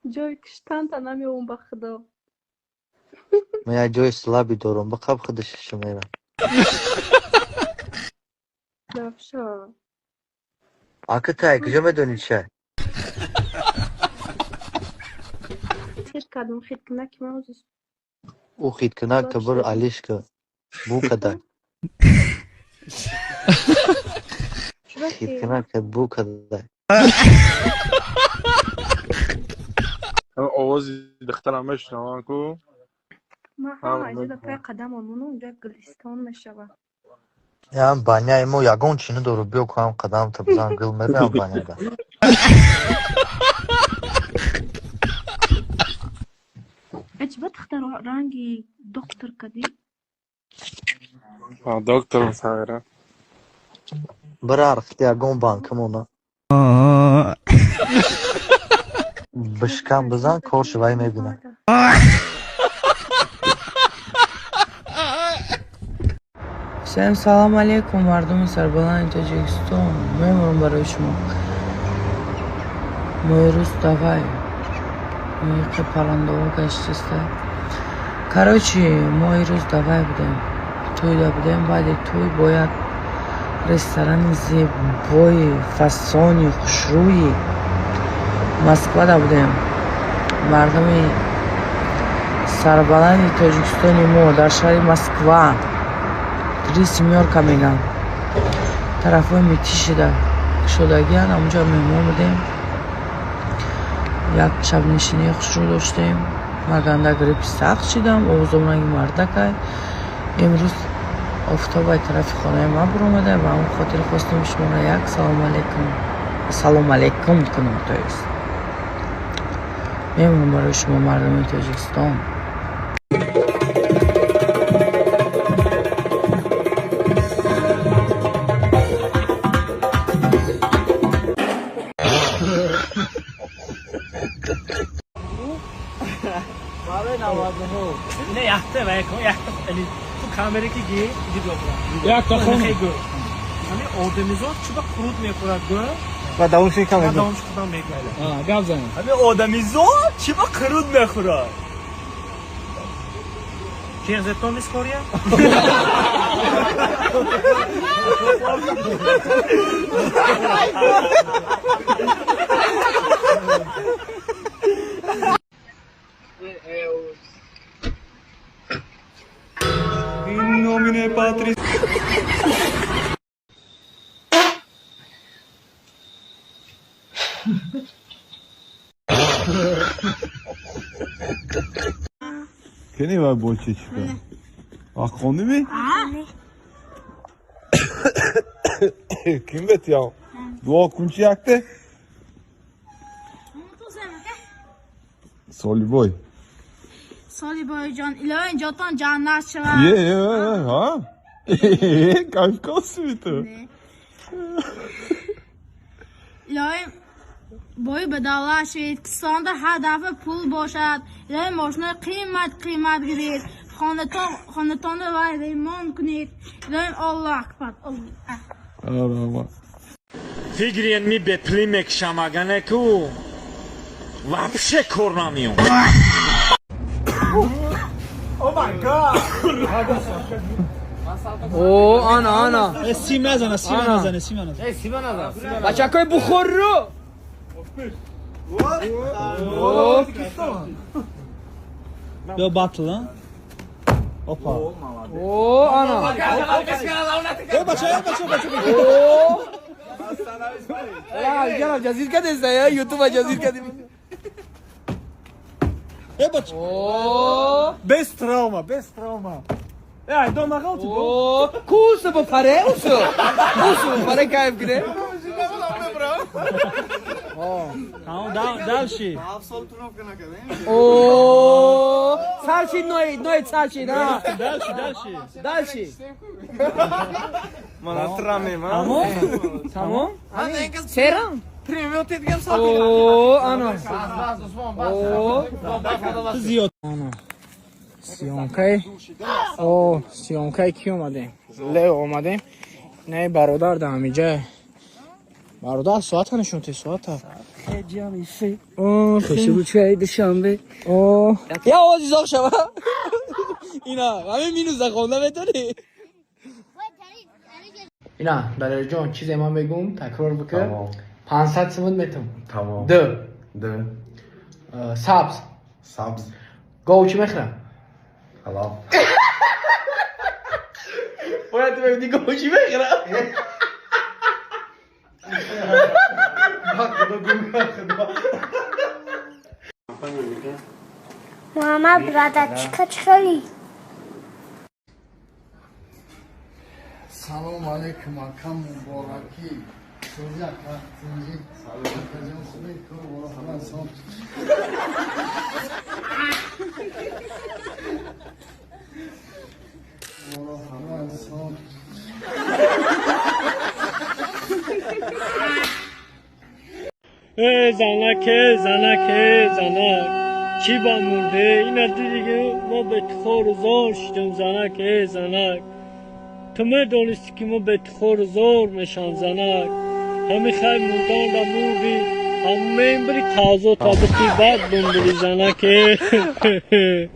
Ҷои киштанта намеёбам, ба худо. Ман як ҷои слабый дорам, ба қаб худаш шиша мерам. Равша. Ака, тай куҷо медонӣ чия? Тир кардам, хиткунаки ман ӯзи. Ӯ хиткунак та бир алишка бу кадай. Чура ки? Хиткунак та бу кадай. Овози духтарам мешунавам ку. Ман ҳама иҷода пай қадам омону унҷа гулистон мешавад. Ям баняи мо ягон чи надору, биё ку ҳам қадам та бизан, гул мерам баняда. Э, чӣ ба духтаро ранги доктор кардӣ? Докторам Сағира. Бира архти ягон банкамона. Бишкам бизан, кор шивай мебинам. Всем салам алейкум, мардуми сарбаланди Тоҷикистон. Мемонам барои шумо. Мои рӯз давай. Иқи паррандаҳо гаштаста. Короче, мо ирӯз давай будем. Тӯйда будем, баъди тӯй бо як ресторани зебои фасони хушрӯи Москвада будем. Мардуми сарбаланди Тоҷикистони мо дар шаҳри Москва. Три семёрка меган. Тарафҳои Митишида кушодагиан, ҳамунҷо меҳмон будем. Як шабнишинии хушрӯ доштем. Ман ганда гриппи сахт шидам, овозом ранги мардакай. Имрӯз офтоб ай тарафи хонаи ман буромада, ба ҳамон хотир хостем шуморо як салом алейкум, салом алейкум кунам, то есть. Мемонам барои шумо, мардуми Тоҷикистон. Не, якта ва якта ту камера ки ги видео бра. Якта хон. Ҳами одамизод чӣ ба қурут мехӯрад, гӯ? Ва давомши кам Ва давомши худам мегӯям. Гап зан. Ҳами одамизод чӣ ба қурут мехӯрад? Кирзетон история? In nomine Patris. Кени вай бо чичка? Ҳаққоними? Ким бетиям? Дуо кун чи якте? Солибой. Солибойҷон, илоҳи ҷотон ҷаннат шавад. Е, е, е, ҳа? Кайф косми ту. Илоҳи бои ба давлат шавед, кисонда ҳар дафъа пул бошад, илоҳи мошинои қимат қимат гиред, хонатонро вай ремонт кунед. Илоҳи Аллоҳ акбар. Раҳмат. Фигриен ми бепли мекшам, агане ку вообще кор намеём. О, ана, ана. Сим назана, сим назана, сим назана. Бачакои Бухорро. Биё батл, а? Опа. О, ана. Э, бача, э, бача, бача. О. Я, ҷазир кадеста, я ютуба ҷазир кадем. Э, бача. О. Без травма, без травма. Э, ай дом нағалти бо. О, кусу бо паре, усу. Усу бо паре кайф кире. Тамом, дальше. О, сарши ной, ной сарши, да. Дальше, дальше. Дальше. Тамом? Тамом? Серам? О, ана. О. Зиёд. Съёмкаи, о, съёмкаи ки омадем? Лео омадем. Инаи бародар да ҳамиҷа. Бародар, соата нишон те, соата. Я овози зоқ шава. Ина, ҳамин минус захонда метонӣ. Ина, Далерҷон, чизе ман мегум, такрор бикун. 500 сомон метам. Тамом. Д. Д. Сабз. Сабз. Гов чӣ мехӯрад? Ҳалол. Бояд ту мегуфтӣ гов чӣ мехӯрад? Муҳаммад брата чика чихели? Салом алейкум, ака, муборакӣ. Сӯзи ака, тинҷӣ. Акаҷон, хубе? Кор бора, ҳама сон. Бора, ҳама сон. Э занак, э занак, э занак, чӣ ба мурде? Ина диге мо бе ту зор шудем, занак, э занак. Ту медонисти ки мо бе ту зор мешам, занак. Ҳами хай мурдан да мурди, ҳам мембри тазо табити бад бумбри, занак, э.